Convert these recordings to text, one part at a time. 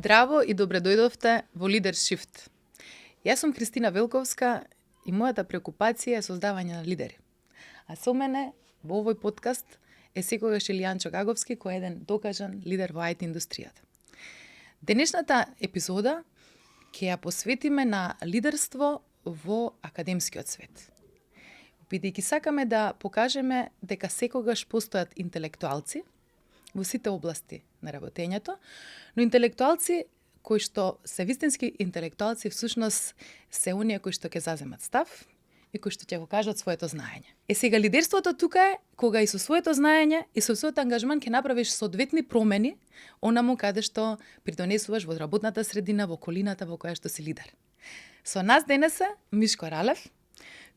Здраво и добре дојдовте во Leadership. Јас сум Кристина Велковска и мојата преокупација е создавање на лидери. А со мене во овој подкаст е секогаш Илијанчо Гаговски, кој е еден докажан лидер во IT индустријата. Денешната епизода ќе ја посветиме на лидерство во академскиот свет. Бидејќи сакаме да покажеме дека секогаш постојат интелектуалци во сите области на работењето, но интелектуалци кои што се вистински интелектуалци всушност се оние кои што ќе заземат став и кои што ќе го кажат своето знаење. Сега лидерството тука е кога и со своето знаење и со својот ангажман ќе направиш соодветни промени онаму каде што придонесуваш во работната средина, во околината во која што си лидер. Со нас денес е Мишко Ралев.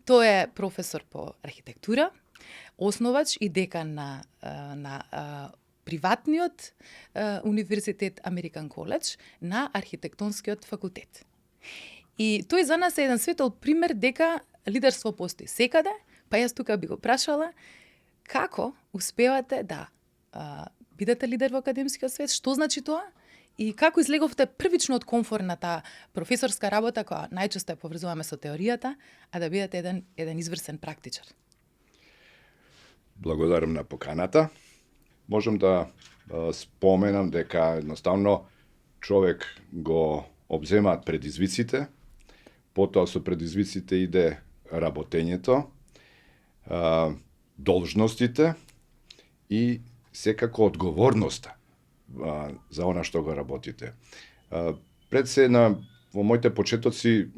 Тој е професор по архитектура, основач и декан на приватниот универзитет Американ Коледж на архитектонскиот факултет. И тој за нас е еден светол пример дека лидерство постои секаде, па јас тука би го прашала како успевате да бидете лидер во академскиот свет, што значи тоа и како излеговте првично од комфорната професорска работа која најчесто ја поврзуваме со теоријата, а да бидете еден изврсен практичар. Благодарам на поканата. Можам да споменам дека едноставно човек го обземаат предизвиците, потоа со предизвиците иде работењето, должностите и секако одговорноста за она што го работите. Пред се во моите почетоци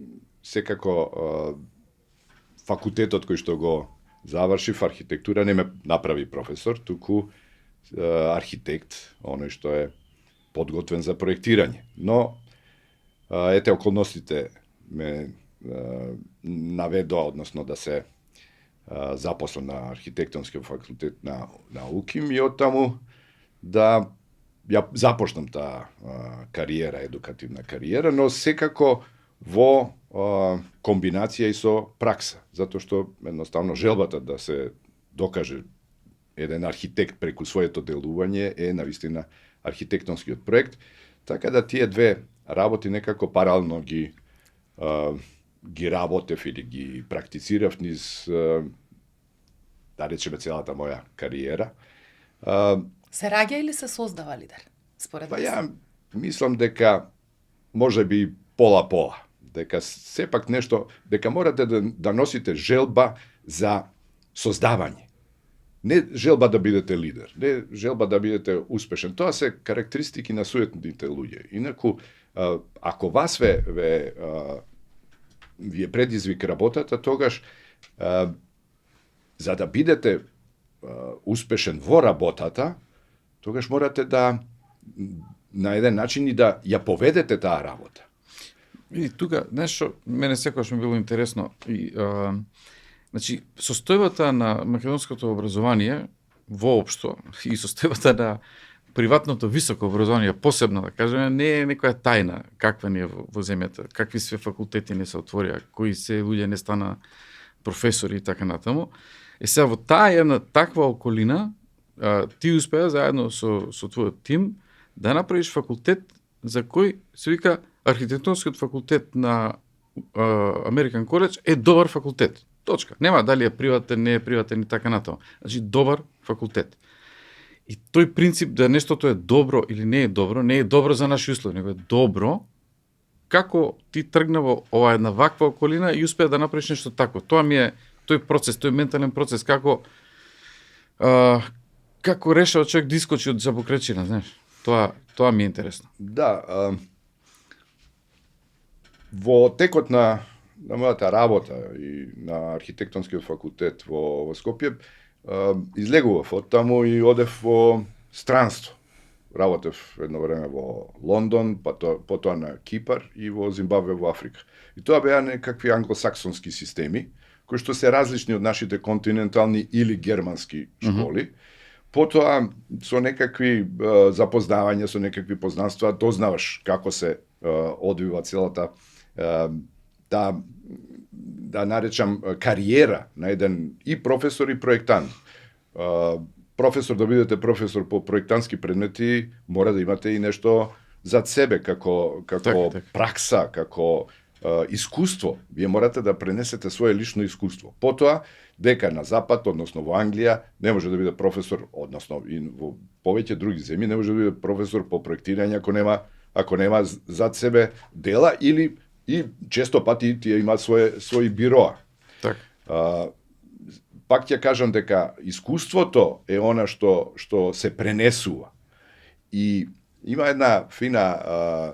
секако факултетот кој што го завршив архитектура не ме направи професор, туку архитект, оној што е подготвен за проектирање. Но ете околностите ме наведоа, односно да се запослам на архитектонскиот факултет на УКИМ и оттаму да ја започнам таа кариера, едукативна кариера, но секако во комбинација и со пракса, затоа што едноставно желбата да се докаже еден архитект преку своето делување е навистина архитектонскиот проект, така да тие две работи некако паралелно ги работев или ги практицирав низ да речеме целата моја кариера. Се раѓа или се создава лидер, според вас? Па ја мислам дека може би пола-пола, дека сепак нешто, дека морате да носите желба за создавање. Не желба да бидете лидер, не желба да бидете успешен. Тоа се карактеристики на суетните луѓе. Инаку, ако вас ве предизвик работата, тогаш за да бидете успешен во работата, тогаш морате да на еден начин и да ја поведете таа работа. И тука нешто мене секогаш ми било интересно и значи состојбата на македонското образование воопшто и состојбата на приватното високо образование посебно да кажеме не е некоја тајна каква ни е во земјата, какви све факултети не се отворија, кои се луѓе не стана професори и така натаму. Сега во таа една таква околина ти успеа заедно со твојот тим да направиш факултет за кој се вика архитектонскиот факултет на Американ Коледж е добар факултет. Точка. Нема дали е приватен, не е приватен и така натаму. Значи добар факултет. И тој принцип да нештото е добро или не е добро за наши услови, него е добро како ти тргна во ова една ваква околина и успеа да направиш нешто такво. Тоа ми е тој процес, тој ментален процес, како решава човек да искочи од забокречина, знаеш. Тоа ми е интересно. Да, во текот на мојата работа и на архитектонскиот факултет во Скопје излегував од таму и одев во странство. Работев едно време во Лондон, потоа на Кипар и во Зимбабве во Африка. И тоа беа некакви англосаксонски системи, кои што се различни од нашите континентални или германски школи. Потоа со некакви запознавања, со некакви познанства, дознаваш како се одвива целата да наречам кариера на еден и професор и проектант. Професор, да бидете професор по проектантски предмети, мора да имате и нешто зад себе како Така. пракса, како искуство, вие морате да пренесете свое лично искуство. Потоа, дека на Запад, односно во Англија, не може да биде професор, односно и во повеќе други земји не може да биде професор по проектирање ако нема зад себе дела или и често пати тие имаат свои бироа. Така. Пак ќе кажам дека искуството е она што се пренесува. И има една фина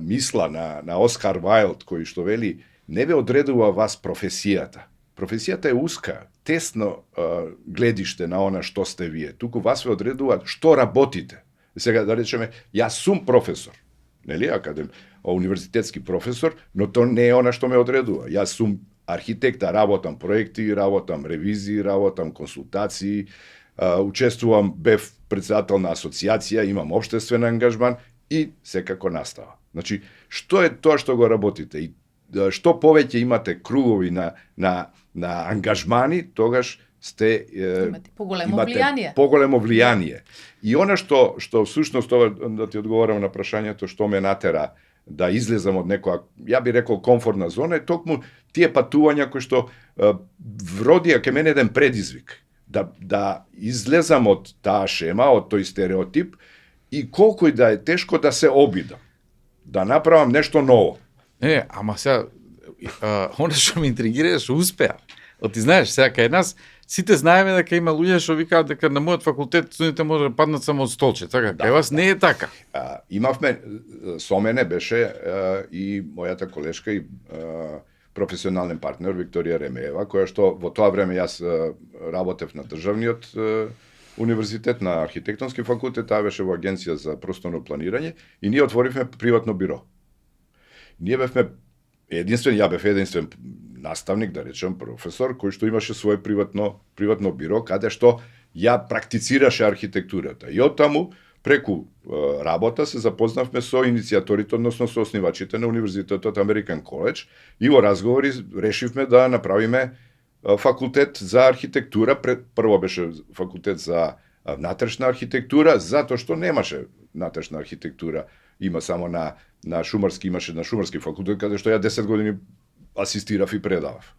мисла на Оскар Вајлд, кој што вели, не ве одредува вас професијата. Професијата е уска, тесно гледиште на она што сте вие. Туку вас ве одредува што работите. Сега да речеме, јас сум професор, нели, универзитетски професор, но то не е она што ме одредува. Јас сум архитекта, работам проекти, работам ревизии, работам консултации, учествувам, бев председател на асоциација, имам општествен ангажман и секако настава. Значи, што е тоа што го работите и што повеќе имате кругови на ангажмани, тогаш имате поголемо влијание. И она што всушност ова да ти одговорам на прашањето што ме натера да излезам од некоја, ја би рекол, комфортна зона, е токму тие патувања кои што вродија кај мене еден предизвик. Да излезам од таа шема, од тој стереотип и колку и да е тешко да се обидам, да направам нешто ново. Ама сега, оно што ме интригира е што успеа. Ти знаеш, сега кај нас, сите знаеме дека има луѓе што викаат дека на мојот факултет студентите може да паднат само од столче, така? Кај вас не е така. Имавме, со мене беше и мојата колешка и професионален партнер Викторија Ремеева, која што во тоа време јас работев на државниот универзитет, на архитектонски факултет, таа беше во агенција за просторно планирање и ние отворивме приватно биро. Ние бевме ја бев единствен наставник, да речем, професор, кој што имаше свое приватно биро, каде што ја практицираше архитектурата. И оттаму, преку работа, се запознавме со иницијаторите, односно со основачите на Универзитетот Американ Коледж, и во разговори решивме да направиме факултет за архитектура. Прво беше факултет за внатрешна архитектура, затоа што немаше внатрешна архитектура. Има само на Шумарски, имаше на Шумарски факултет, каде што ја 10 години асистирав и предавав.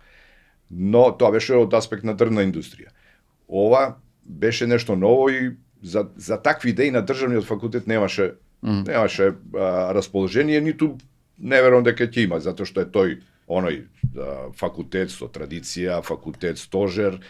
Но тоа беше од аспект на дрвна индустрија. Ова беше нешто ново и за такви идеи на државниот факултет немаше расположение, ниту не верувам дека ќе има, затоа што е тој факултет со традиција, факултет стожер,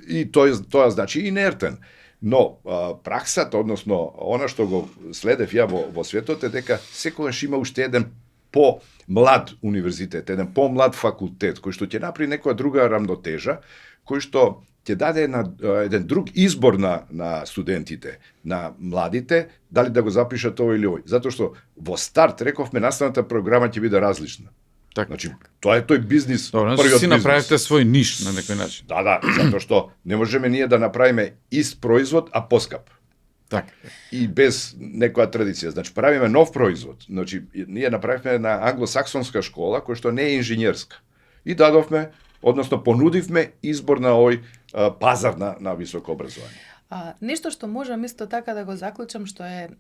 и тоа значи инертен. Но праксата, односно она што го следев ја во светот, е дека секогаш има уште еден по-млад универзитет, еден по-млад факултет, кој што ќе направи некоја друга рамнотежа, кој што ќе даде еден друг избор на студентите, на младите, дали да го запишат ово или овој. Затоа што во старт, рековме, наставната програма ќе биде различна. Так. Значи, тоа е тој бизнис, првиот си направите свој ниш на некој начин. Да, затоа што не можеме ние да направиме ист производ, а поскап. Так. И без некоја традиција. Значи, правиме нов производ. Значи, ние направивме на англосаксонска школа, која што не е инженерска. И дадовме, односно понудивме избор на овој пазар на високо образование. Нешто што можам исто така да го заклучам, што е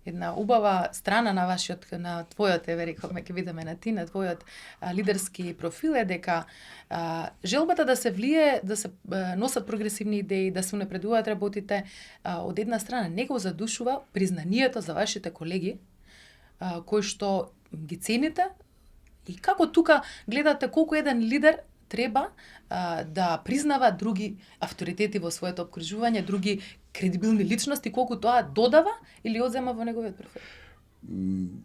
една убава страна на твојот, рекавме, ќе видиме на ти, на твојот лидерски профил е дека желбата да се влие, да се носат прогресивни идеи, да се унапредуваат работите, од една страна не го задушува признанието за вашите колеги, кои што ги цените, и како тука гледате колку еден лидер треба да признава други авторитети во своето обкружување, други кредибилни личности, колку тоа додава или одзема во неговиот профил?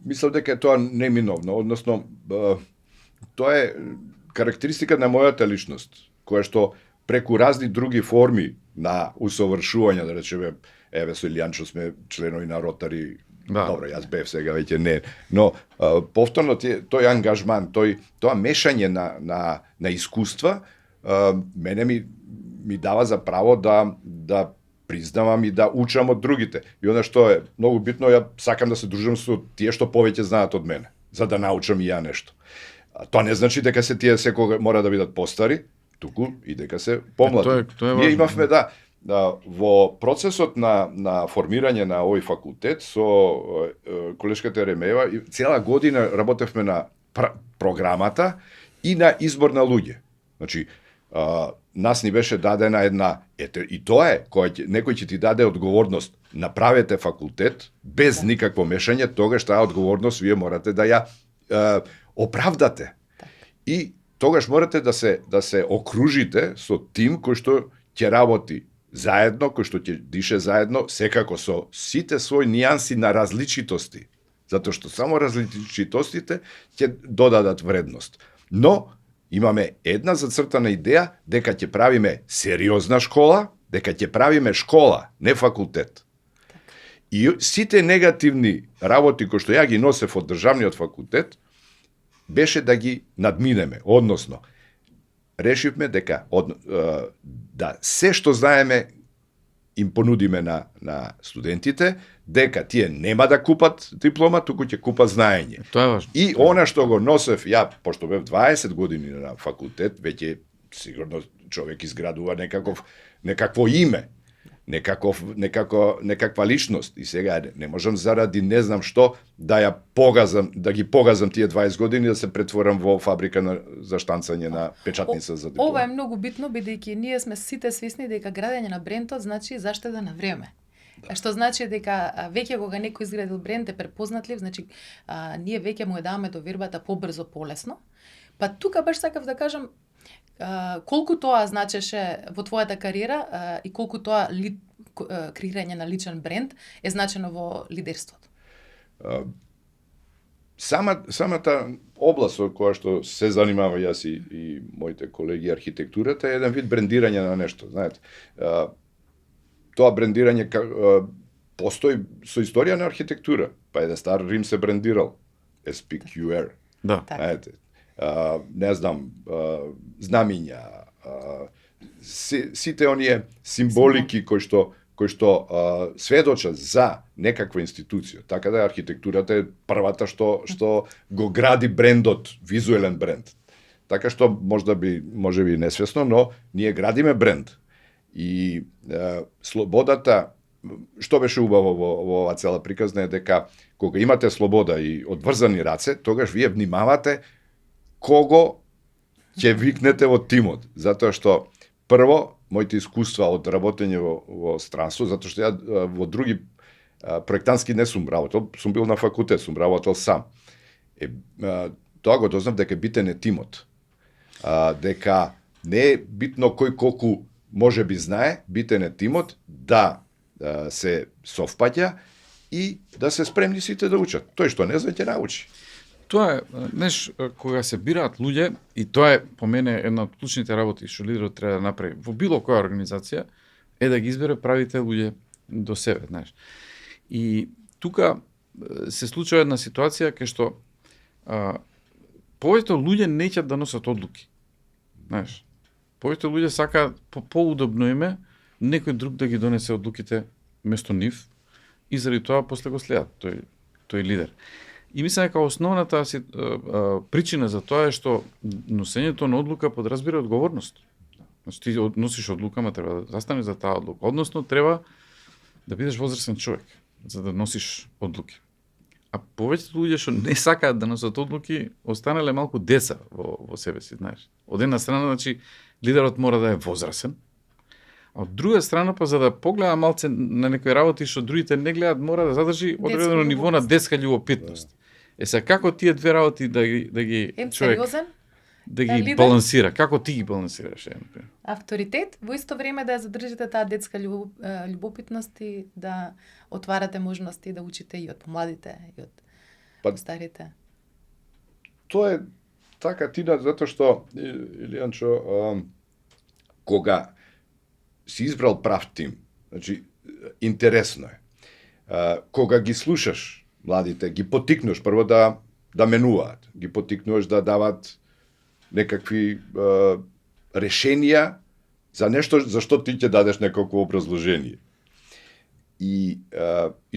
Мислам дека е тоа неминовно, односно тоа е карактеристика на мојата личност, која што преку разни други форми на усовршување, да речеме, еве со Илијанчо сме членови на Ротари. Да. Добро, јас бев, сега веќе не. Но повторно тој ангажман, тоа мешање на искуства, мене ми дава за право да признавам и да учам од другите. И она што е многу битно, ја сакам да се дружам со тие што повеќе знаат од мене, за да научам и ја нешто. Тоа не значи дека тие секога мора да бидат постари, туку и дека се помлади. Тоа е Ние имавме, во процесот на формирање на овој факултет со колешката Еремеева, цела година работевме на програмата и на избор на луѓе. Значи, нас ни беше дадена една, и тоа е, некој ќе ти даде одговорност, направете факултет, без никакво мешање, тогаш таа одговорност вие морате да ја оправдате. И тогаш морате да се окружите со тим кој што ќе работи заедно, кој што ќе дише заедно, секако со сите своји нијанси на различитости. Затоа што само различитостите ќе додадат вредност. Но имаме една зацртана идеја дека ќе правиме сериозна школа, дека ќе правиме школа, не факултет. И сите негативни работи кои што ја ги носев од државниот факултет, беше да ги надминеме, односно, решивме дека да се што знаеме им понудиме на студентите, дека тие нема да купат диплома, туку ќе купат знаење. Тоа е важно. И она што го носев ја, пошто бев 20 години на факултет, веќе сигурно човек изградува некакво име, некаква личност. И сега не можам заради не знам што да ги погазам тие 20 години да се претворам во фабрика за штанцање на печатница за диплома. Ова е многу битно, бидејќи ние сме сите свесни дека градење на брендот значи заштеда на време. Што значи дека веќе кога некој изградил бренд е препознатлив, значи ние веќе му ја даваме довербата побрзо, полесно. Па тука баш сакав да кажам колку тоа значеше во твојата кариера и колку тоа креирање на личен бренд е значено во лидерството. Самата област со која што се занимава јас и моите колеги, архитектурата, е еден вид брендирање на нешто, знаете. Тоа брендирање постои со историја на архитектура. Па еден стар Рим се брендирал, SPQR. Да. Знаете, не знам, знамиња, сите оние символики кои што сведочат за некаква институција. Така да архитектурата е првата што го гради брендот, визуелен бренд. Така што можеби несвесно, но ние градиме бренд. И слободата, што беше убаво во оваа цела приказна е дека кога имате слобода и одврзани раце, тогаш вие внимавате кого ќе викнете во тимот, затоа што прво моите искуства од работење во странство, затоа што ја во други проектантски не сум работел, сум бил на факултет, сум работел сам. Тоа го дознав дека битен е тимот. Дека не е битно кој колку може би знае, битен е тимот да се совпаѓа и да се спремни сите да учат. Тој што не знае ќе научи. Тоа е кога се бираат луѓе, и тоа е по мене една од клучните работи што лидерот треба да направи во било која организација, е да ги избере правите луѓе до себе, знаеш. И тука се случува една ситуација кај што повеќето луѓе неќат да носат одлуки. Знаеш, повеќето луѓе сакаат поудобно име некој друг да ги донесе одлуките место нив и заради тоа после го следат тој лидер. И мислам дека основната причина за тоа е што носењето на одлука подразбира одговорност. Значи ти носиш одлука, ма треба да застанеш за таа одлука. Односно треба да бидеш возрастен човек за да носиш одлуки. А повеќето луѓе што не сакаат да носат одлуки, останале малку деца во себе си, знаеш. Од една страна, значи лидерот мора да е возрастен, а од друга страна, па за да погледа малце на некои работи што другите не гледат, мора да задржи одредено ниво на детска љубопитност. Сега како тие две работи да ги човек да ги балансира? Како ти ги балансираш? Авторитет, во исто време да ја задржите таа детска љубопитност и да отварате можности да учите и од младите и од старите. Тоа е така, Тина, затоа што Илијанчо, кога си избрал прав тим, значи интересно е. Кога ги слушаш младите, ги потикнуваш прво да менуваат, ги потикнуваш да дават некакви решенија за нешто за што ти ќе дадеш некакво образложение. И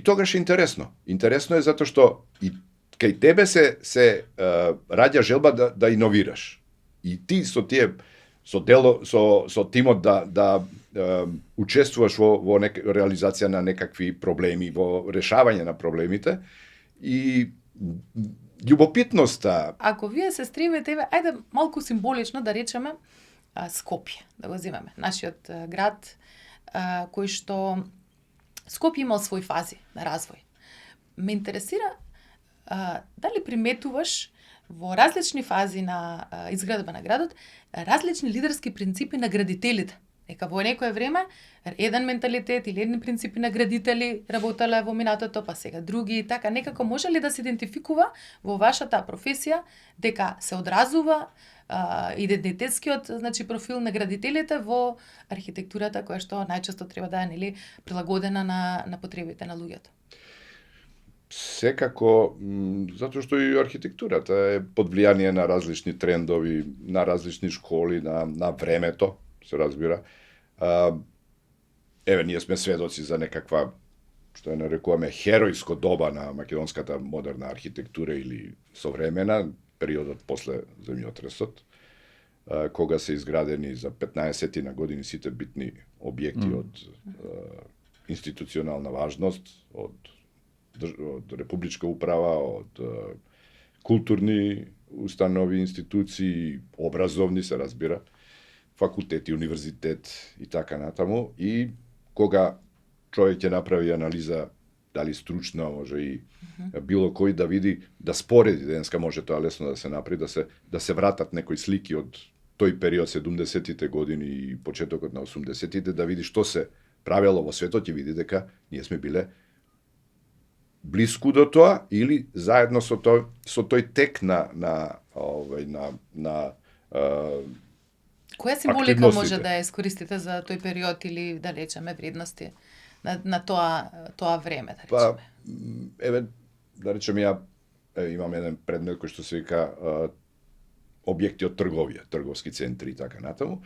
тогаш е интересно. Интересно е затоа што и кај тебе се раѓа желба да иновираш. И ти со тие со тимот да учествуваш во реализација на некакви проблеми, во решавање на проблемите и љубопитноста. Ако вие се стремите, ајде малку символично да речеме Скопје, да го земеме, нашиот град, кој што Скопје имал свои фази на развој. Ме интересира дали приметуваш во различни фази на изградба на градот различни лидерски принципи на градителите. Нека во некое време еден менталитет или едни принципи на градители работеле во минатото, па сега други и така. Некако може ли да се идентификува во вашата професија дека се одразува идентитетскиот, значи, профил на градителите во архитектурата која што најчесто треба да е прилагодена на потребите на луѓето? Секако, затоа што и архитектурата е под влијание на различни трендови, на различни школи, на времето, се разбира. Еве, ние сме сведоци за некаква, што ја нарекуваме, херојско доба на македонската модерна архитектура или современа, периодот после земјотресот, кога се изградени за 15 на години сите битни објекти од институционална важност, од републичка управа, од културни установи, институции, образовни, се разбира, факултети, универзитет и така натаму. И кога човек ќе направи анализа, дали стручна, може и било кој да види, да спореди, денеска може тоа лесно да се направи, да се вратат некои слики од тој период 70-тите години и почетокот на 80-тите, да види што се правело во светот и види дека ние сме биле блиску до тоа или заедно со тој тек на која символика може да ја искористите за тој период или да речеме вредности на тоа време, да речеме? Еве, да речеме, ја имам еден предмет кој што се вика објекти од трговија, трговски центри и така натаму.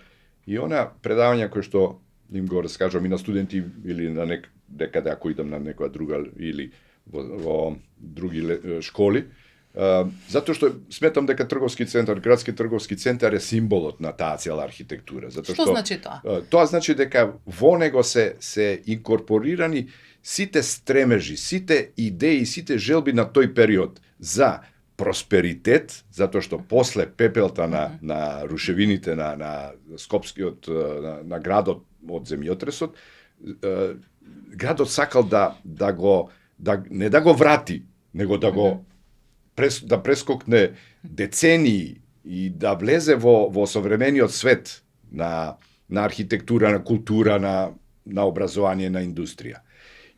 И она предавање кој што им го раскажувам и на студенти или на некаде ако идам на некоја друга или во други школи, затоа што сметам дека трговски центар, градски трговски центар е символот на таа цела архитектура. Што значи тоа? Тоа значи дека во него се инкорпорирани сите стремежи, сите идеи, сите желби на тој период за просперитет, затоа што после пепелта на рушевините на Скопскиот, на градот од земјотресот, градот сакал не да го врати, него да прескокне децении и да влезе во современиот свет на архитектура, на култура, на образование, на индустрија.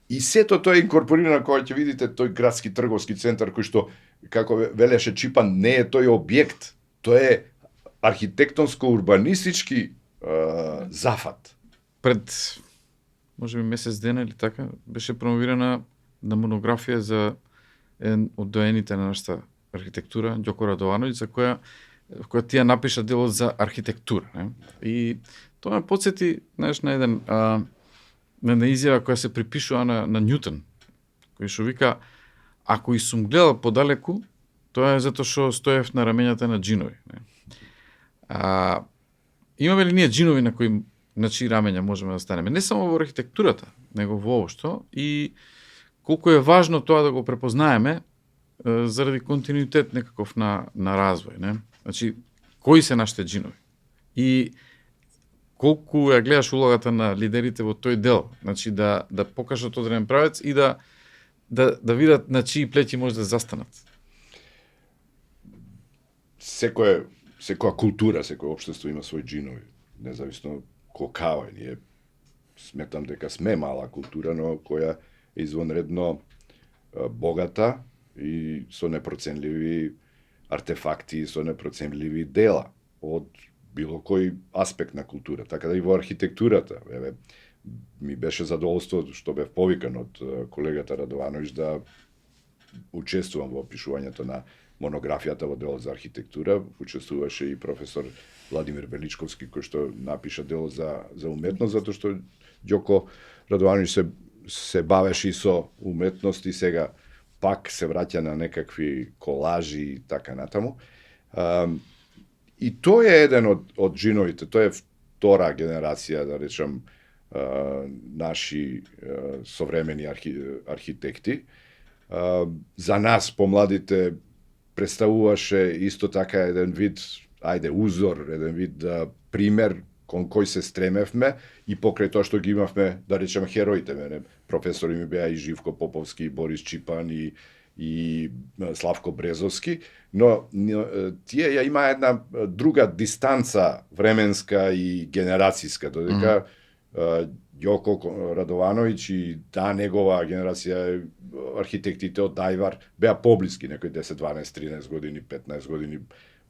И сето тоа е инкорпорирано, кога ќе видите тој градски трговски центар кој што, како велеше Чипан, не е тој објект, тоа е архитектонско-урбанистички зафат. Пред може би месец дена или така беше промовирана на монографија за еден од доените на нашата архитектура, Ѓоко Радовановиќ, за која тија напиша делот за архитектура, не? И тоа ме потсети, знаеш, на еден на изјава која се припишува на Њутон, кој што вика: ако и сум гледал подалеку, тоа е затоа што стоев на рамењата на џинови. Не? Имаме ли ние џинови на кои чии рамења можеме да станеме? Не само во архитектурата, него воопшто, и колку е важно тоа да го препознаеме заради континуитет некаков на развој, не? Значи, кои се нашите џинови? И колку ја гледаш улогата на лидерите во тој дел, значи да покажат одреден правец и да видат на чии плеќи може да застанат. Секоја култура, секој општество има своји џинови, независно какава е. Ние сметам дека сме мала култура, но која е извонредно богата и со непроценливи артефакти, со непроценливи дела од било кој аспект на култура. Така да и во архитектурата, еве, ми беше задоволство што бев повикан од колегата Радовановиќ да учествувам во пишувањето на монографијата во делот за архитектура. Учествуваше и професор Владимир Величковски, кој што напиша дело за уметност, затоа што Ѓоко Радовановиќ се бавеше и со уметност и сега пак се враќа на некакви колажи и така натаму. И тој е еден од џиновите, тој е втора генерација, да речам, наши современи архитекти. За нас, помладите, представуваше исто така еден вид, узор, еден вид пример кон кој се стремевме и покрај тоа што ги имавме, да речеме, хероите. Мене професори ми беа и Живко Поповски, и Борис Чипан, и Славко Брезовски, но тие ја има една друга дистанца временска и генерацијска, додека Јоко Радовановиќ и негова генерација архитектите од Ајвар беа поблиски, некои 10, 12, 13 години, 15 години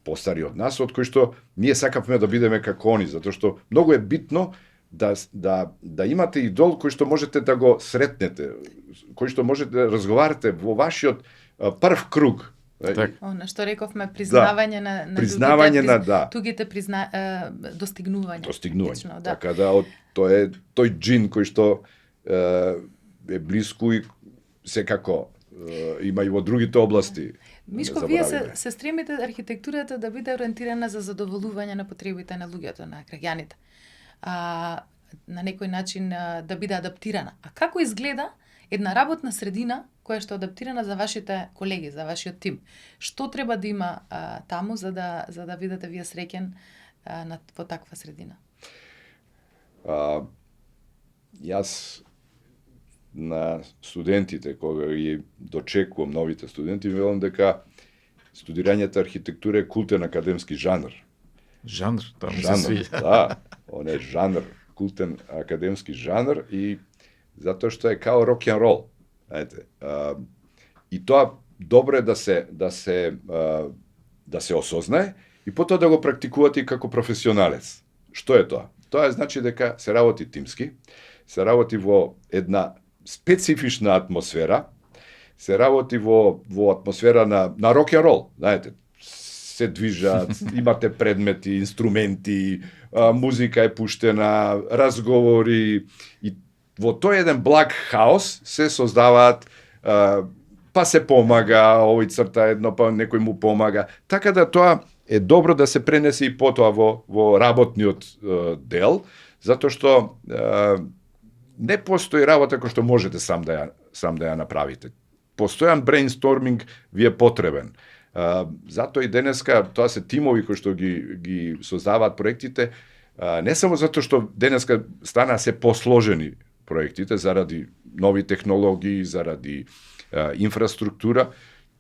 постари од нас, од кои што ние сакавме да бидеме како они, затоа што многу е битно да имате идол кој што можете да го сретнете, кој што можете да разговарате во вашиот прв круг. Так. Она што рековме, признавање на признавање тугите достигнувања. Достигнување. Така да тоа е тој джин кој што е блиску и секако има и во другите области. Мишко, вие се стремите архитектурата да биде ориентирана за задоволување на потребите на луѓето, на граѓаните. На некој начин да биде адаптирана. А како изгледа една работна средина која што е адаптирана за вашите колеги, за вашиот тим? Што треба да има таму за да бидете вие среќен во таква средина? Јас на студентите, кога ги дочекувам новите студенти, велам дека студирањето архитектура е култен академски жанр. Жанр, тоа ми се Жанр, свиѓа. да, он е жанр, култен академски жанр и затоа што е као рок н рол. Знаете, и тоа добро е да се осознае и потоа да го практикувате како професионалец. Што е тоа? Тоа значи дека се работи тимски, се работи во една специфична атмосфера, се работи во атмосфера на рок н рол, знаете, се движат, имате предмети, инструменти, музика е пуштена, разговори и во тој еден благ хаос се создаваат, па се помага, овој црта едно, па некој му помага. Така да тоа е добро да се пренесе и потоа во работниот дел, затоа што не постои работа која што можете сам да ја направите. Постојан брейнсторминг ви е потребен. Затоа и денеска тоа се тимови кои што ги создаваат проектите, не само затоа што денеска стана се посложени проектите заради нови технологии, заради инфраструктура,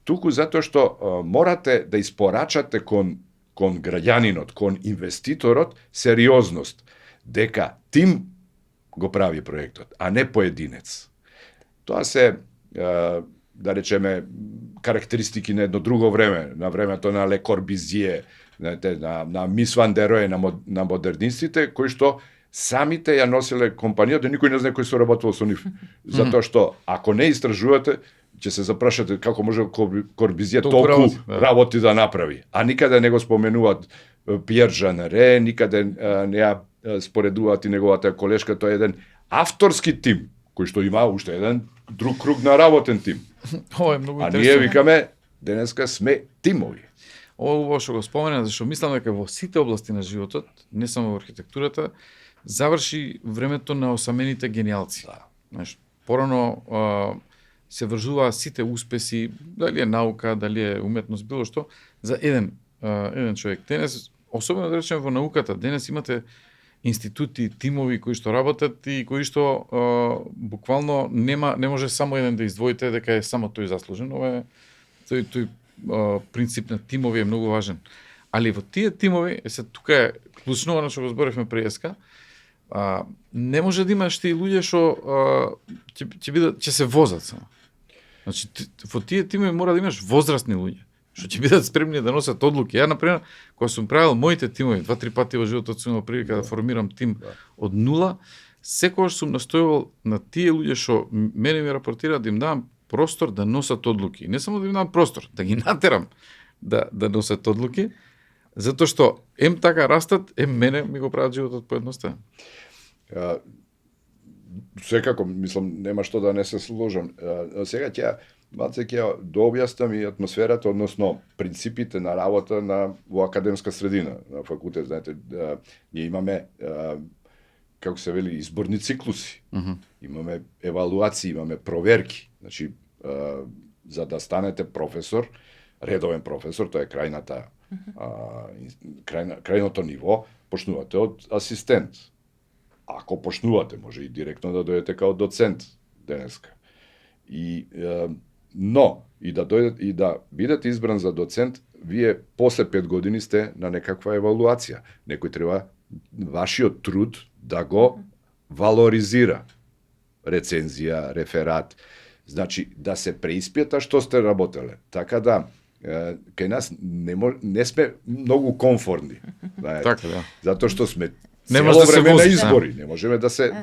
туку затоа што морате да испорачате кон граѓанинот, кон инвеститорот сериозност, дека тим го прави проектот, а не поединец. Тоа се, да речеме, карактеристики на едно друго време, на времето на Ле Корбизие, на Мис Ван дер Роhe, на модернистите, кои што самите ја носеле компанијата, никој не знае кој се работел со нив. Затоа што, ако не истражувате, ќе се запрашате како може Корбизие толку работи да направи. А никаде не го споменуваат Пиер Жанере, никаде не ја споредуваат и неговата колешка, тоа е еден авторски тим, кој што има уште еден друг круг на работен тим. Ова е многу интересно. А ние викаме, денеска сме тимови. Ова убаво што го спомена, зашто мислам дека во сите области на животот, не само во архитектурата, заврши времето на осамените гениалци. Да. Знаеш, порано се врзуваа сите успеси, дали е наука, дали е уметност, било што, за еден човек. Денес, особено да речеме во науката, денес имате институти, тимови кои што работат и кои што буквално не може само еден да издвоите дека е само тој заслужен. Ова е тој принцип на тимови е многу важен. Али во тие тимови, тука е клучно оно што го зборевме преска, не може да имаш тие луѓе што ќе се возат само. Значи во тие тимови мора да имаш возрастни луѓе што ќе бидат спремни да носат одлуки. Ја, например, кога сум правил моите тимови, 2-3 пати во животот сум имал прилика да формирам тим од нула, секогаш сум настојувал на тие луѓе што мене ми рапортираат да им давам простор да носат одлуки. Не само да им давам простор, да ги натерам да носат одлуки, затоа што така растат, мене ми го прават животот поедноставен. Секако, мислам, нема што да не се сложам. Сега ќе дообјаснам и атмосферата, односно принципите на работа во академска средина, на факултет. Знаете, ние имаме како се вели, изборни циклуси. Имаме евалуации, имаме проверки. Значи, за да станете професор, редовен професор, тоа е крајното ниво, почнувате од асистент. Ако почнувате, може и директно да дојдете као доцент денеска. Но, и да бидете избран за доцент, вие после 5 години сте на некаква евалуација. Некој треба вашиот труд да го валоризира. Рецензија, реферат. Значи, да се преиспита што сте работеле. Така да, кај нас не сме многу комфортни. Така, да. Затоа што сме Нема цело да се време на возиш, избори. Не можеме да се...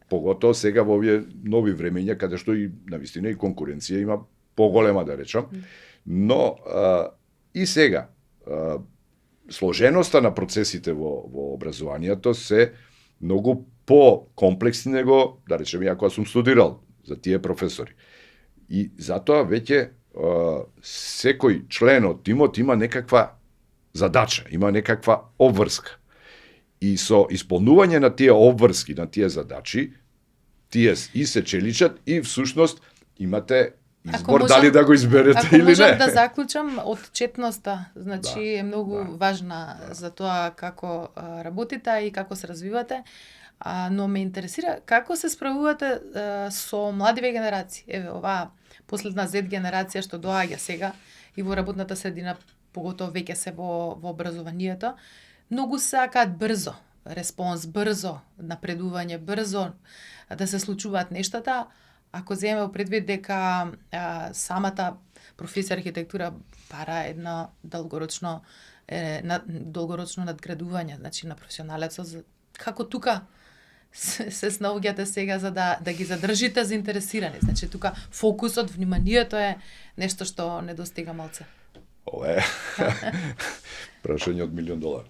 поготово сега во овие нови времења, каде што и навистина и конкуренција има поголема, да речам. Но и сега, сложеноста на процесите во образованието се многу по-комплексни него, да речем, ја кога сум студирал за тие професори. И затоа веќе секој член од тимот има некаква задача, има некаква обврска. И со исполнување на тие обврски, на тие задачи, тие и се челичат и всушност имате избор дали да го изберете или не. Ако можам да заклучам, отчетноста, значи е многу важна за тоа како работите и како се развивате, но ме интересира како се справувате со младиве генерации. Еве, оваа последна Z генерација што доаѓа сега и во работната средина, поготово веќе се во образованието, многу сакаат брзо респонс, брзо напредување, брзо да се случуваат нештата. Ако земеме предвид дека самата професија архитектура бара едно долгорочно надградување, значи на професионалецот, како тука се снаоѓате сега за да ги задржите заинтересирани? Значи тука фокусот, вниманието е нешто што недостига малце. Ова е прашање од $1.000.000.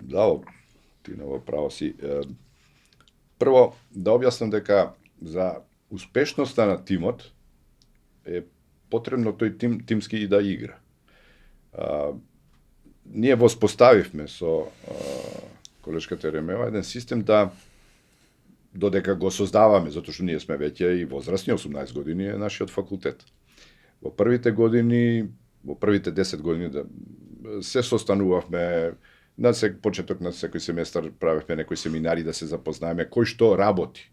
Да, ти на право си. Прво, да објаснам дека за успешноста на тимот е потребно тој тимски и да игра. Ние воспоставивме со колешката Ремева еден систем да додека го создаваме, затоа што ние сме веќе и возрастни, 18 години е нашиот факултет. Во првите 10 години се состанувавме, на почеток на секој семестар правевме некои семинари да се запознаеме кој што работи.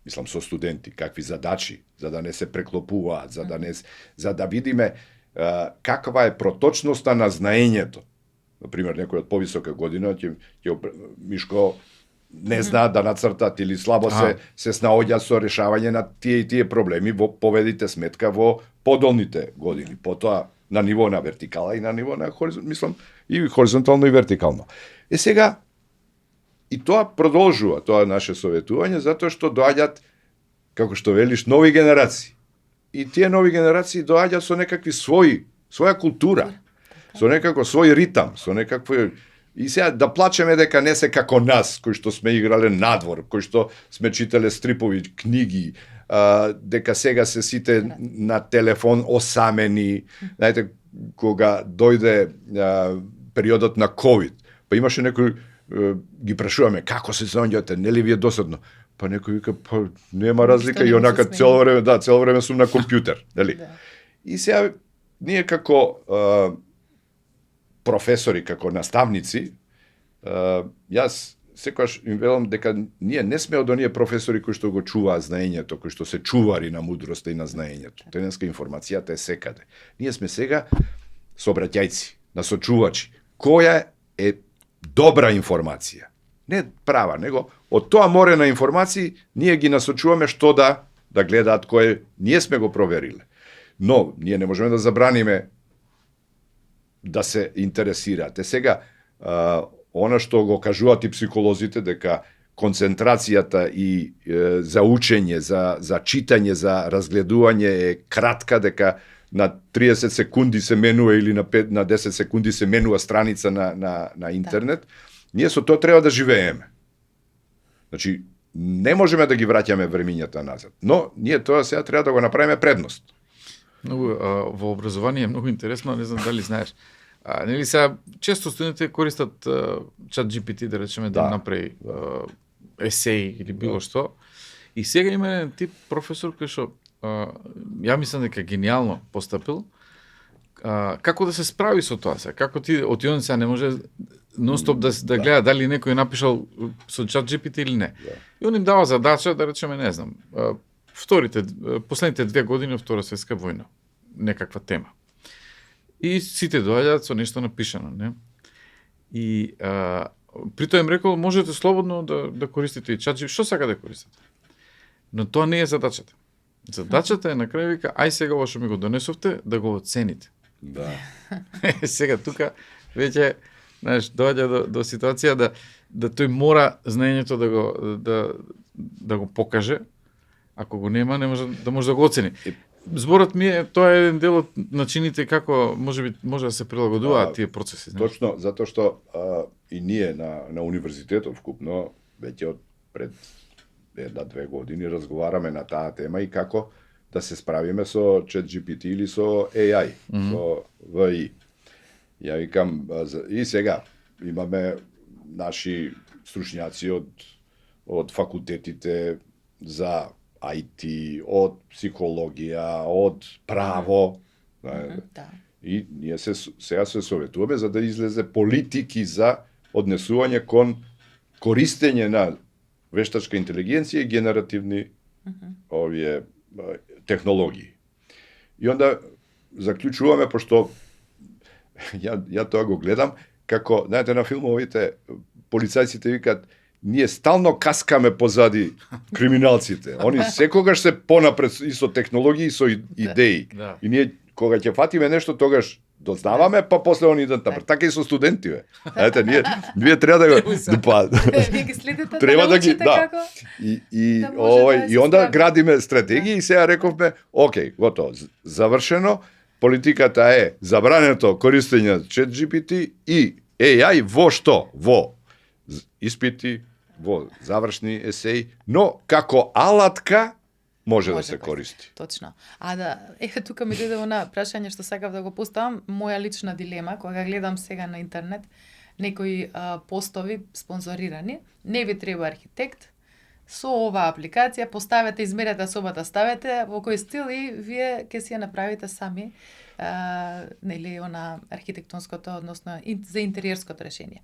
Мислам со студенти, какви задачи, за да не се преклопуваат, за да видиме каква е проточноста на знаењето. Например, некој од повисока година ќе Мишко не знаат да нацртат или слабо се снаоѓа со решавање на тие и тие проблеми, поведите сметка во подолните години. Потоа на ниво на вертикала и на ниво на мислам и хоризонтално и вертикално. Сега и тоа продолжува, тоа наше советување, затоа што доаѓаат, како што велиш, нови генерации. И тие нови генерации доаѓаат со некакви своја култура, со некако свој ритам, со некакво. И сега да плачеме дека не се како нас, кои што сме играле надвор, кои што сме читале стрипови книги, дека сега се сите на телефон осамени. Знаете, кога дојде периодот на COVID, па имаше некој, ги прашуваме како се наоѓате, нели ви е досадно? Па некој вика, па нема разлика, и онака цело време сум на компјутер, нели? И сега ние како професори, како наставници, јас секогаш им велам дека ние не сме од оние професори кои што го чуваат знаењето, кои што се чувари на мудроста и на знаењето. Денеска информацијата е секаде. Ние сме сега сообраќајци, насочувачи. Која е добра информација? Не права, него од тоа море на информации ние ги насочуваме што да гледаат, кое ние сме го провериле. Но ние не можеме да забраниме да се интересираат. Сега, она што го кажуваат и психолозите, дека концентрацијата и за учење, за читање, за разгледување е кратка, дека на 30 секунди се менува или на 10 секунди се менува страница на интернет, ние со тоа треба да живееме. Значи, не можеме да ги враќаме времињата назад, но ние тоа сега треба да го направиме предност. Во образование е многу интересно, не знам дали знаеш. Нели сега често студентите користат чат GPT, да речеме, да направи есеј или било што. И сега има еден тип професор кој што ја мислам дека гениално постапил, како да се справи со тоа сега, како ти од он сега не може нон-стоп да гледа дали некој е напишал со чат GPT или не. И он им дава задача, да речеме, не знам, последните 2 години од Втора светска војна, некаква тема. И сите доаѓаат со нешто напишано, не? И при тоа им рекол, можете слободно да користите и чат GPT, што сака да користите? Но тоа не е задачата. Задачата е на крај вика, ај сега ова што ми го донесовте, да го оцените. Да. Сега тука веќе, знаеш, доаѓа до ситуација да тој мора знаењето да го покаже. Ако го нема, не може да го оцени. Зборот ми е, тоа е еден дел од начините како може да се прилагодуваат тие процеси. Знаеш? Точно, затоа што и ние на универзитетот вкупно веќе од пред 1-2 години разговараме на таа тема и како да се справиме со ChatGPT или со AI, со VI. Ја викам, и сега имаме наши стручњаци од факултетите за IT, од психологија, од право. Да. И ние сега се советуваме за да излезе политики за однесување кон користење на вештачка интелигенција и генеративни овие технологии. И онда заклучуваме, пошто ја тоа го гледам, како, знаете, на филмовите полицајците викаат, ние стално каскаме позади криминалците. Они секогаш се понапред и со технологии, и со идеи. Да. И ние, кога ќе фатиме нешто, тогаш дознаваме, па после они идат напред. Така и со студенти, бе. Знаете, ние треба да го... Вие ги следите, треба да ги, научите како... И онда градиме стратегии и сега рековме, окей, готово, завршено, политиката е забрането користење ChatGPT и AI во што? Во испити, во завршни есеи, но како алатка може да се користи. Точно. Еве тука ми дојде она прашање што сакав да го поставам, моја лична дилема, кога гледам сега на интернет некои постови спонзорирани, не ви треба архитект, со оваа апликација поставете, измерете собата, ставете во кој стил и вие ќе си ја направите сами нели она архитектонското, односно за интериерското решение.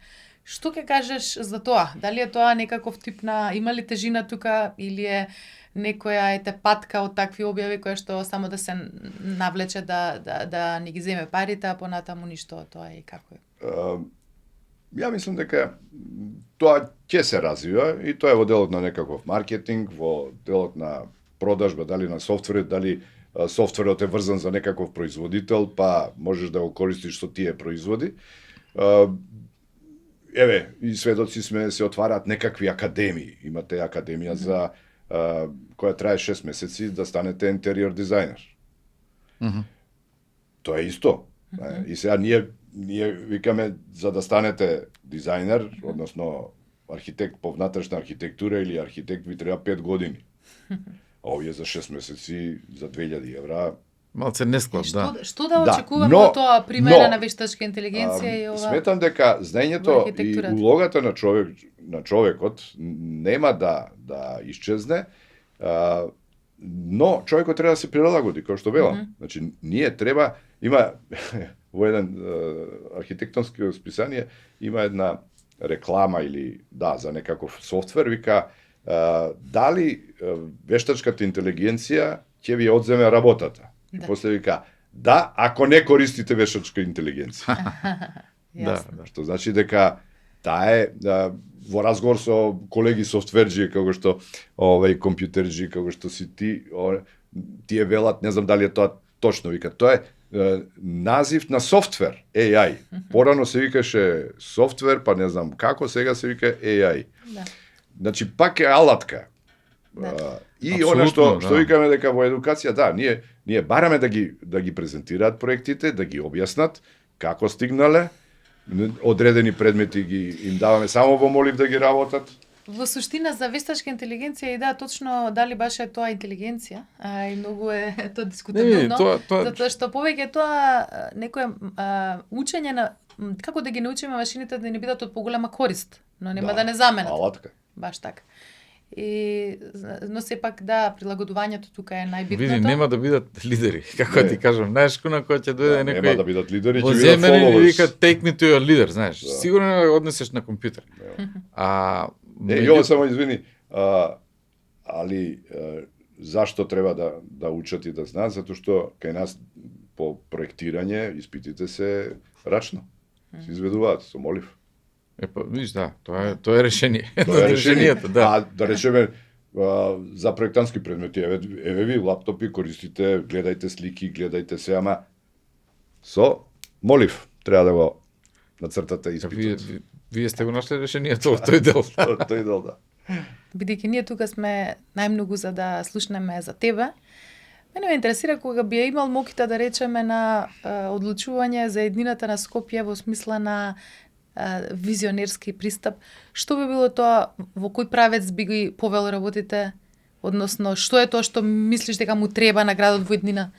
Што ќе кажеш за тоа? Дали е тоа некаков тип на, има ли тежина тука или е некоја патка од такви објави која што само да се навлече да ни ги земе парите, а понатаму ништо од тоа и како е? Ја мислам дека тоа ќе се развива и тоа е во делот на некаков маркетинг, во делот на продажба, дали на софтвер, дали софтверот е врзан за некаков производител, па можеш да го користиш со тие производи. Еве, и сведоци сме, се отвараат некакви академии. Имате академија за која трае 6 месеци да станете интериор дизајнер. Тоа е исто. И сега ние викаме за да станете дизајнер, односно архитект по внатрешна архитектура или архитект ви треба 5 години. А овие за 6 месеци за 2000 евра. Малце несклад, да. Што да очекуваме од тоа примера на вештачка интелигенција и ова? Сметам дека знаењето и улогата на човекот нема да исчезне, но човекот треба да се прилагоди, како што велам. Значи, ние треба, има во еден архитектонски списание, има една реклама или за некаков софтвер, вика дали вештачката интелигенција ќе ви одземе работата. И после вика, ако не користите вештачка интелигенција. Што значи дека таа е во разговор со колеги софтверџи, како што компјутерџи, како што си ти, тие велат, не знам дали е тоа точно, вика, тоа е назив на софтвер, AI. Порано се викаше софтвер, па не знам како, сега се вика AI. Значи, пак е алатка. И она што викаме дека во едукација, ние бараме да ги презентираат проектите, да ги објаснат како стигнале, одредени предмети им даваме само во молив да ги работат, Во суштина за вештачка интелигенција и да, точно дали баш е тоа интелигенција, и многу е тоа дискутабилно, затоа што повеќе тоа некое учење на како да ги научиме машините да ни бидат од поголема корист, но нема да не заменат. Алатка. Баш така. Но сепак да, прилагодувањето тука е најбитното. Види, нема да бидат лидери, како ти кажам. Знаеш, кога ќе дојде некој... Нема да бидат лидери, ќе бидат followers. И вика, take me to your leader, знаеш. Да. Сигурно не однесеш на компјутер. Јово само извини, али зашто треба да учат и да знаат? Затоа што кај нас по проектирање испитите се рачно. Се изведуваат со молив. Епа, виж, да, тоа е решение. Тоа е решението, да. А да речеме за проектантски предмети, еве ви лаптопи користите, гледајте слики, гледајте се, ама со молив треба да го нацртате испитот. Вие сте го нашли решението во тој дел. Тој дел, да. Бидејќи ние тука сме најмногу за да слушнеме за тебе, мене ме интересира кога би ја имал моките да речеме на одлучување за еднината на Скопје во смисла на визионерски пристап, што би било тоа, во кој правец би ги повел работите, односно што е тоа што мислиш дека му треба на градот во еднина?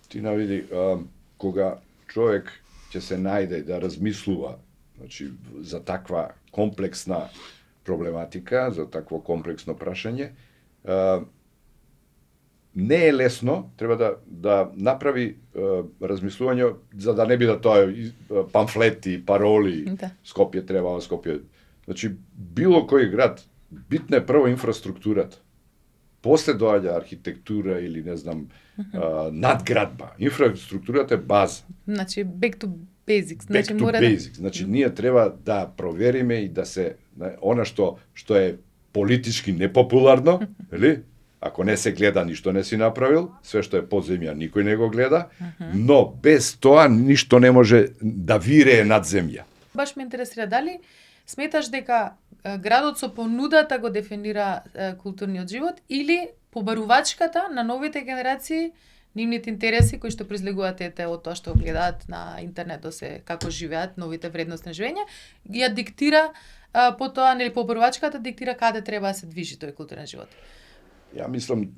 Ти навиди, кога човек ќе се најде да размислува, значи за таква комплексна проблематика, за такво комплексно прашање, не е лесно, треба да направи размислување за да не бидат тоа памфлети, пароли, Да. Скопје треба, Скопје. Значи, било кој град, битна е прво инфраструктурата. После доаѓа архитектура или не знам, надградба. Инфраструктурата е база. Значи back to basics, Back значи to мора basics. Значи, ние треба да провериме и да се она што е политички непопуларно, нели? Ако не се гледа, ништо не си направил, све што е под земја никој не го гледа, но без тоа ништо не може да вирее над земја. Баш ме интересира дали сметаш дека градот со понудата го дефинира културниот живот или побарувачката на новите генерации, нивните интереси кои што произлегуваат од тоа што гледаат на интернет, се како живеат новите вредности на живење, ја диктира потоа, нели побарувачката диктира каде треба да се движи тој културен живот. Ја мислам,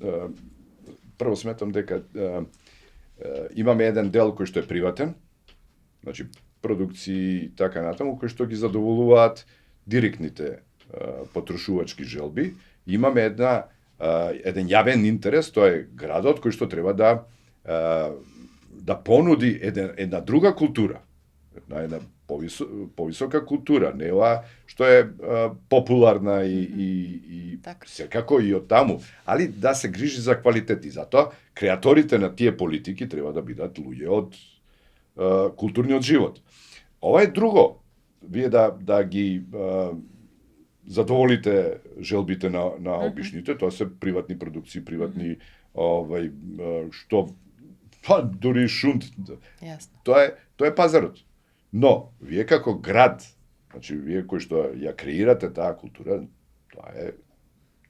прво сметам дека имаме еден дел кој што е приватен, значи продукции и така натаму, кои што ги задоволуваат директните потрошувачки желби. Имаме еден јавен интерес, тоа е градот кој што треба да понуди една друга култура, една повисока култура, не ова што е популарна и секако и од таму, али да се грижи за квалитет и затоа креаторите на тие политики треба да бидат луѓе од културниот живот. Ова е друго, вие да ги задоволите желбите на обичните, тоа се приватни продукции, приватни што дури шунт. Тоа е пазарот. Но, вие како град, значи, вие кои што ја креирате таа култура, тоа е,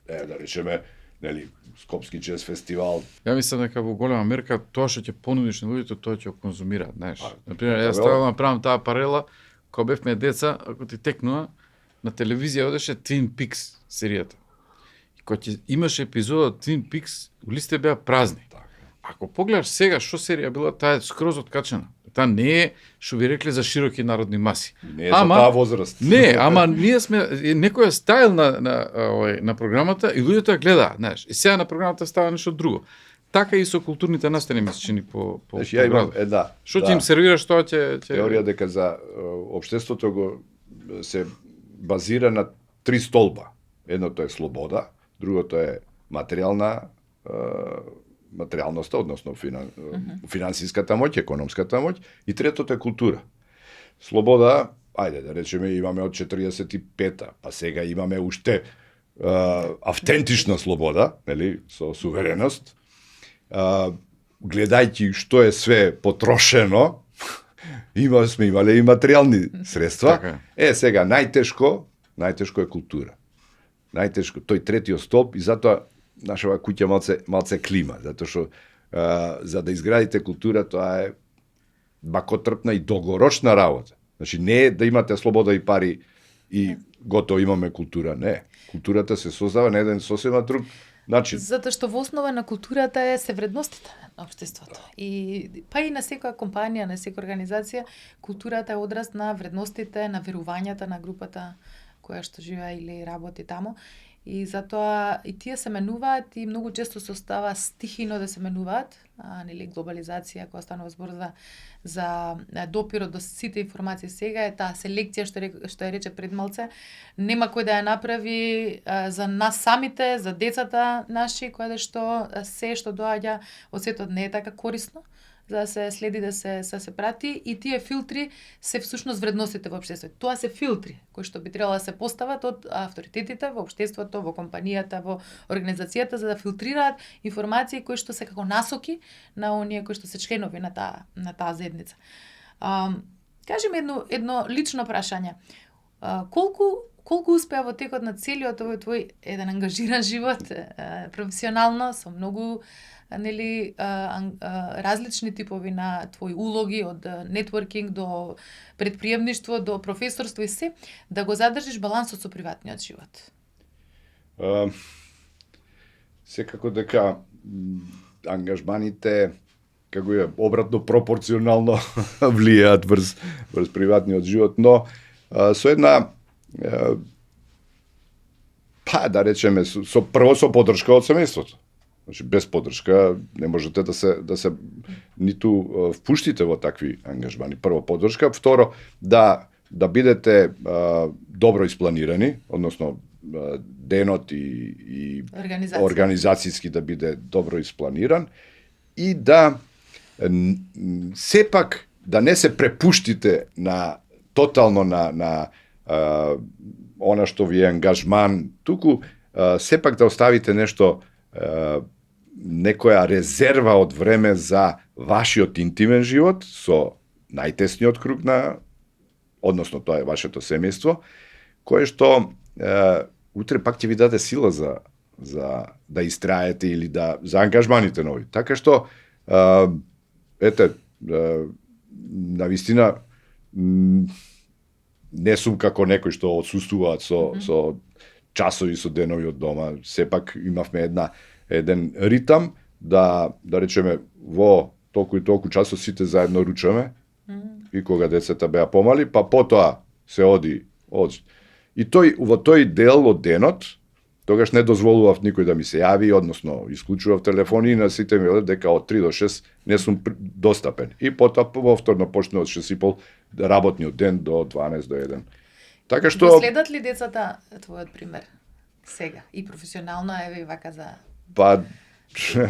да речеме, нели, Скопски джез фестивал. Ја мислам дека во голема мерка тоа што ќе понудиш на луѓето, тоа ќе го конзумираат, знаеш. Например, јас ставам направам таа парела, кога бевме деца, ако ти текнува, на телевизија одеше Twin Peaks серијата. И кога ќе имаше епизода Twin Peaks, улиците беа празни. Ако погледаш сега што серија била, таа е скроз откачена. Таа не е, што ви рекле, за широки народни маси. Не е за таа возраст. Не, ама ние сме некоја стайл на програмата и луѓето ја гледаат, знаеш. И сега на програмата става нешто друго. Така и со културните настани ми се чини по ја имам една. Што ќе им сервираш, тоа ќе теорија дека за општеството го се базира на 3 столба. Едното е слобода, другото е материјалноста, односно финансиската моќ, економската моќ, и третото е култура. Слобода, ајде да речеме, имаме од 45-та, па сега имаме уште автентична слобода, нели, со сувереност. Гледајќи што е све потрошено, сме имале и материјални средства. Така. Сега најтешко е култура. Најтешко, тој третиот столб, и затоа нашава куќа малце клима, затоа што за да изградите култура, тоа е бакотрпна и долгорочна работа. Значи не е да имате слобода и пари и готово имаме култура. Не. Културата се создава на еден сосема друг начин. Затоа што во основа на културата се вредностите на општеството. И па и на секоја компанија, на секоја организација, културата е одраз на вредностите, на верувањата на групата која што живее или работи таму. И затоа и тие се менуваат и многу често се остава стихино да се менуваат, нели глобализација која станува збор за допирот до сите информации сега е таа селекција што ја рече пред малце, нема кој да ја направи за нас самите, за децата наши, која што се што доаѓа од светот не е така корисно за да се следи, да се прати, и тие филтри се всушност вредностите во општеството. Тоа се филтри кои што би требало да се постават од авторитетите во општеството, во компанијата, во организацијата, за да филтрираат информации кои што се како насоки на оние кои што се членови на таа заедница. Кажи ми едно лично прашање. Колку успеа во текот на целиот овој твој еден ангажиран живот, професионално, со многу различни типови на твои улоги, од нетворкинг до предприемништво, до професорство и се, да го задржиш балансот со приватниот живот? Секако дека ангажманите како е обратно пропорционално влијаат врз приватниот живот, но со една да речеме прво со поддршка од семејството. Значи без поддршка не можете да се ниту впуштите во такви ангажмани. Прво поддршка, второ да бидете добро испланирани, односно денот и организацијски да биде добро испланиран и да сепак да не се препуштите на тотално на она што ви е ангажман, туку сепак да оставите нешто, некоја резерва од време за вашиот интимен живот со најтесниот круг односно тоа е вашето семејство, кое што утре пак ќе ви даде сила за да истраете или за ангажманите нови. Така што навистина не сум како некој што отсуствуваат со часови, со денови од дома. Сепак имавме еден ритам да речеме во толку и толку часот сите заедно ручаме и кога децата беа помали, па потоа се оди. И во тој дел од денот тогаш не дозволував никој да ми се јави, односно исклучував телефони и на сите ми велев дека од 3 до 6 не сум достапен. И потоа повторно почне од 6:30 работниот ден до 12 до 1. Така што го следат ли децата твојот пример сега и професионално, еве и вака за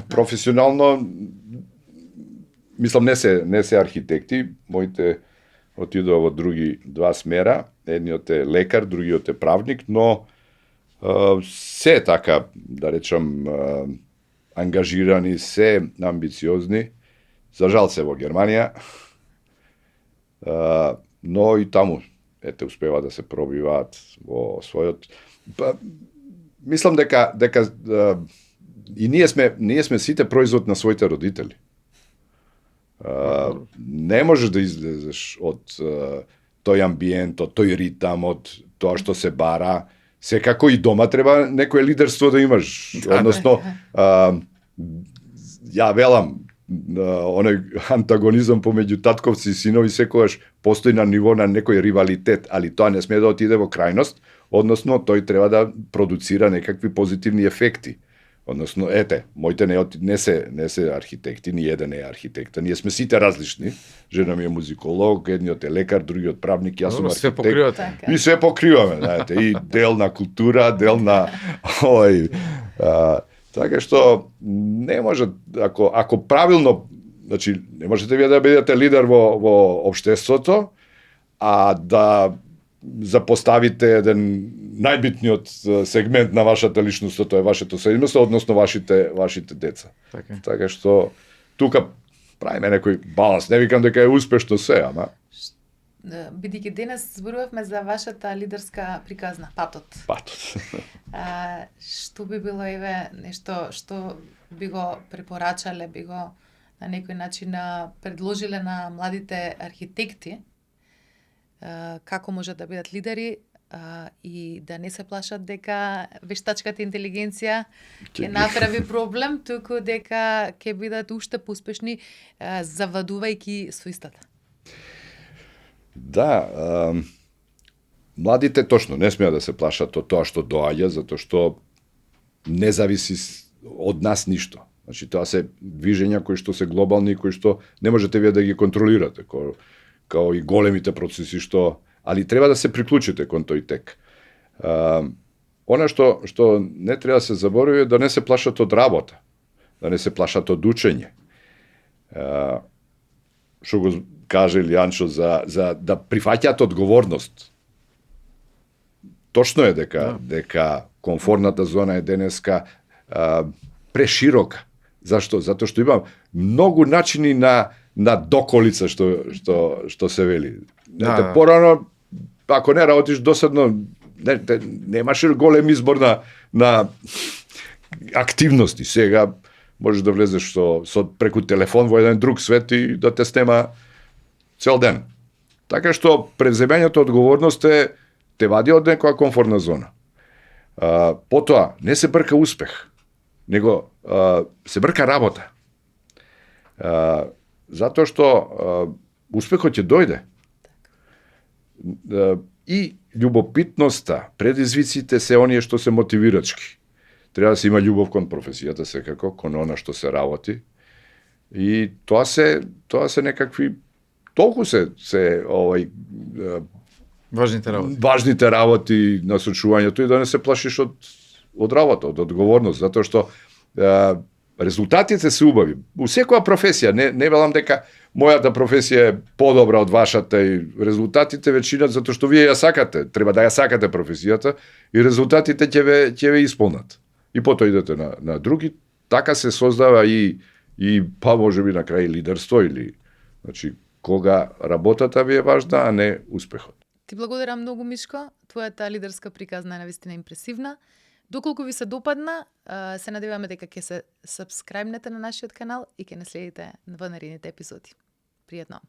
професионално мислам не се архитекти, моите отидоа во други два смера, едниот е лекар, другиот е правник, но се така, да речам, ангажирани, се амбициозни. За жал се во Германија, но и таму успева да се пробиваат во својот. Мислам дека и ние сме сите производ на своите родители. Не можеш да излезеш од тој амбиент, од тој ритам, од тоа што се бара. Секако и дома треба некое лидерство да имаш. Односно, ја велам, оној антагонизам помеѓу татковци и синови секогаш постои на ниво на некој ривалитет, али тоа не смее да отиде во крајност, односно тој треба да продуцира некакви позитивни ефекти. Односно, моите не се архитекти, ни еден не е архитекта. Ние сме сите различни. Жена ми е музиколог, едниот е лекар, другиот правник, јас сум архитект. Све покривате. И све покриваме, знаете, и дел на култура, дел на така што не може ако правилно, значи не можете вие да бидете лидер во општеството, а да запоставите еден најбитниот сегмент на вашата личност, тоа е вашето семејство, односно вашите деца. Така што тука правиме некој баланс. Не викам дека е успешно се, ама бидејќи денес зборувавме за вашата лидерска приказна, патот. Што би било нешто што би го препорачале, би го на некој начин предложиле на младите архитекти, како можат да бидат лидери, и да не се плашат дека вештачката интелигенција ќе ги- направи проблем, туку дека ќе бидат уште поуспешни завладувајќи својстата. Да, младите точно не смеа да се плашат од тоа што доаѓа, затоа што не зависи од нас ништо. Значи, тоа се движења кои што се глобални, кои што не можете вие да ги контролирате, као и големите процеси што, али треба да се приклучите кон тој тек. Она што не треба да се заборави е да не се плашат од работа, да не се плашат од учење. Што го каже Илијанчо за да прифаќаат одговорност. Точно е дека комфорната зона е денеска преширока. Зашто? Затоа што има многу начини на доколица што се вели. Да. Порано, ако не работиш досадно, немаш голем избор на активности. Сега можеш да влезеш преку телефон во еден друг свет и да те снема цел ден. Така што преземењето одговорност те вади од некоја комфортна зона. Потоа, не се брка успех, него се брка работа. Затоа што успехот ќе дојде. И љубопитноста, предизвиците се оние што се мотивирачки. Треба да се има љубов кон професијата секако, кон она што се работи. И тоа се некакви толку се важните работи на сочувањето и да не се плашиш од работа, од одговорност, затоа што резултатите се убави. У секоја професија, не велам дека мојата професија е подобра од вашата и резултатите вечинат затоа што вие ја сакате, треба да ја сакате професијата и резултатите ќе ве исполнат. И потоа идете на други, така се создава и можеби на крај лидерство или значи кога работата ви е важна, а не успехот. Ти благодарам многу, Мишко. Твојата лидерска приказна е навистина импресивна. Доколку ви се допадна, се надеваме дека ќе се сабскрајбнете на нашиот канал и ќе не следите во наредните епизоди. Пријатно!